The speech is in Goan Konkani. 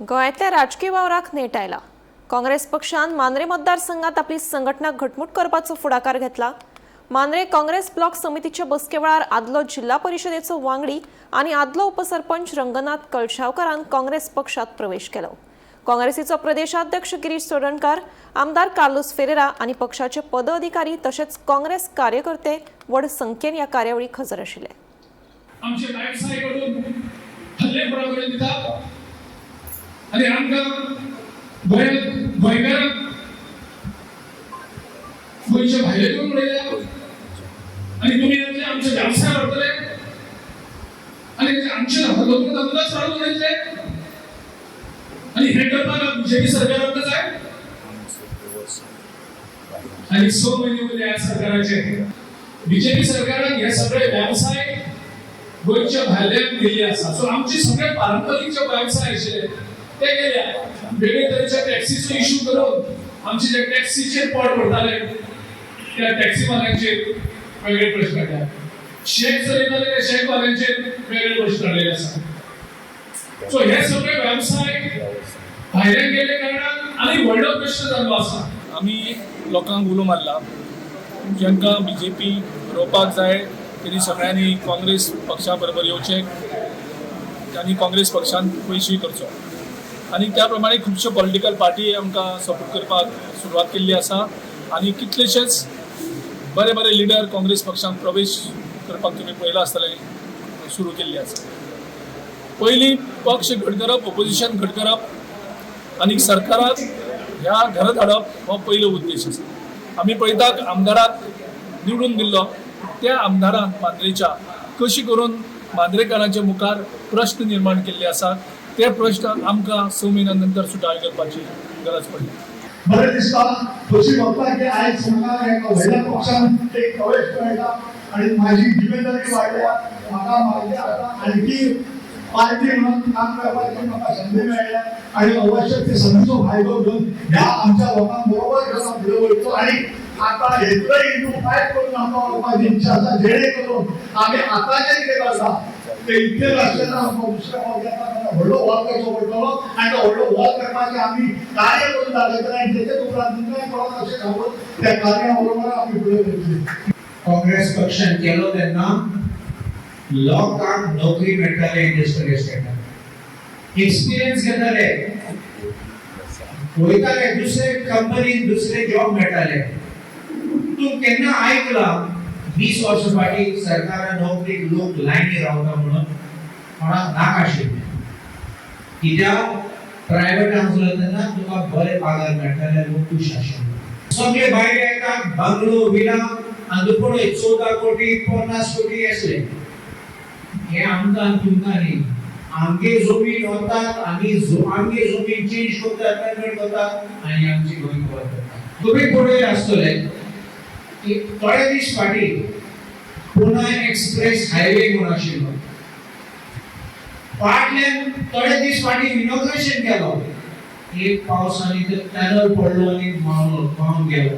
गोंयांतल्या राजकी वावराक नेट आयला. काँग्रेस पक्षान मांद्रे मतदारसंघात आपली संघटना घटमूट करपाचो फुडाकार घेतला. मांद्रे काँग्रेस ब्लॉक समितीच्या बसके वेळार आदलो जिल्हा परिशदेचो वांगडी आनी आदलो उपसरपंच रंगनाथ कळशावकारान काँग्रेस पक्षात प्रवेश केलो. काँग्रेसीचो प्रदेशाध्यक्ष गिरीश चोडणकार, आमदार कार्लोस फेरेरा आनी पक्षाचे पदाधिकारी तशेंच काँग्रेस कार्यकर्ते व्हड संख्येन ह्या कार्यावळीक हजर आशिल्ले. आमचे व्यवसाय करून हल्लेखोरा कडेन दिता आनी आमकां गोंयांत, गोंयकारांक गोंयच्या भायले करून उडयल्या आनी तुमी येतले, आमचे व्यवसाय व्हरतले आनी आमचे हल्लो करून आमकांच काडून उडयतले. आनी हें करपाक बीजेपी सरकार आमकां जाय. आनी 6 म्हयने वयले ह्या सरकाराचे, बीजेपी सरकारान हे सगळे व्यवसाय गोंयच्या भायल्यान दिल्ले आसा. सो आमचे सगळे पारंपरीक जे व्यवसाय आशिल्ले ते गेल्या. वेगळे तरेच्या टॅक्सीचो इशू करून आमचे जे टॅक्सीचेर पोट भरताले त्या टॅक्सीवाल्यांचेर वेगळे प्रश्न काडल्या. शेक चलयताले त्या शेकवाल्यांचेर वेगळे प्रश्न काडलेले आसा. सो हे सगळे व्यवसाय भायल्यान गेल्ले कारणान आनी व्हडलो प्रश्न जाल्लो आसा. आमी लोकांक उलो मारला, जांकां बीजेपी रोवपाक जाय तेणी सगळ्यांनी काँग्रेस पक्षा बरोबर येवचें आनी काँग्रेस पक्षान पयशे करचो. आनी त्या प्रमाणे खुबश्यो पॉलिटिकल पार्टी आमकां सपोर्ट करपाक सुरवात केल्ली आसा आनी कितलेशेच बरे बरे लिडर काँग्रेस पक्षांत प्रवेश करपाक, तुमी पळयलां आसतलें, सुरू केल्ली आसा. पयलीं पक्ष घट करप, ओपोजिशन घट करप आनी सरकाराक ह्या घरात हाडप हो पयलो उद्देश आसा. आमी पळयतात, आमदाराक निवडून दिल्लो, त्या आमदारान मांद्रेच्या कशी करून मांद्रेकारांच्या मुखार प्रश्न निर्माण केल्ले आसात. ते प्रश्न आमकां 6 म्हयन्या नंतर सुटावे करपाची गरज पडली. बरें दिसता, खोशी भोगता की आयज म्हाका एका व्हडल्या पक्षान एक प्रवेश मेळटा आणि माझी जिम्मेदारी वाडल्या. म्हाका म्हाजी आतां आणखी पार्टी म्हणून काम करपाची म्हाका संदी मेळ्ळ्या आणि अवश्य ती संदीचो फायदो घेवन ह्या आमच्या लोकांबरोबर घेवन हांव फुडें वयतलो आणि आता हेतलं इंटू फायट करून आमकां वचपाची इच्छा आसा, जेणे करून आमी आतां जें कितें करता ते इतलें आसलें ना, आमकां दुसऱ्या फावटी आतां व्हडलो वॉल करचो पडटलो आनी तो व्हडलो वॉल करपाचें आमी कार्य करून दाखयतले आनी तेचे उपरांत तुमकांय कळोन अशें सांगून त्या कार्या बरोबर आमी फुडें वयतले. काँग्रेस पक्षान केलो तेन्ना लोकांक नोकरी मेळटाले, इंडस्ट्रियल इस्टेटात एक्सपिरियन्स घेताले, वयताले दुसरे कंपनीन, दुसरे जॉब मेळटाले. तूं केन्ना आयकला 20 वर्सां फाटीं सरकारान नोकरीक लोक लायनी रावता म्हणून? कोणाक नाका आशिल्लें. कित्याक? प्रायव्हेट आसलो तेन्ना तुका बरे पगार मेळटाले, लोक खूश आशिल्ले. सगळे भायले येतात, बंगलो, विला आनी तूं पळय, 14 कोटी, 50 कोटी असले. हे आमकां आनी तुमकां न्ही. आमगे जमीन वतात आनी आमगे जमीन चेंज करतात, कन्वर्ट करतात आनी आमची गोंय कवर करतात. तुमी पळयलें आसतलें की थोडे दीस फाटीं पुना एक्सप्रेस हायवे म्हणून आशिल्लो. फाटल्यान थोडे दीस फाटीं इनॉग्रेशन केलो. एक पावसाने ते टनल पडलो आनी व्हांवून व्हांवून गेलो.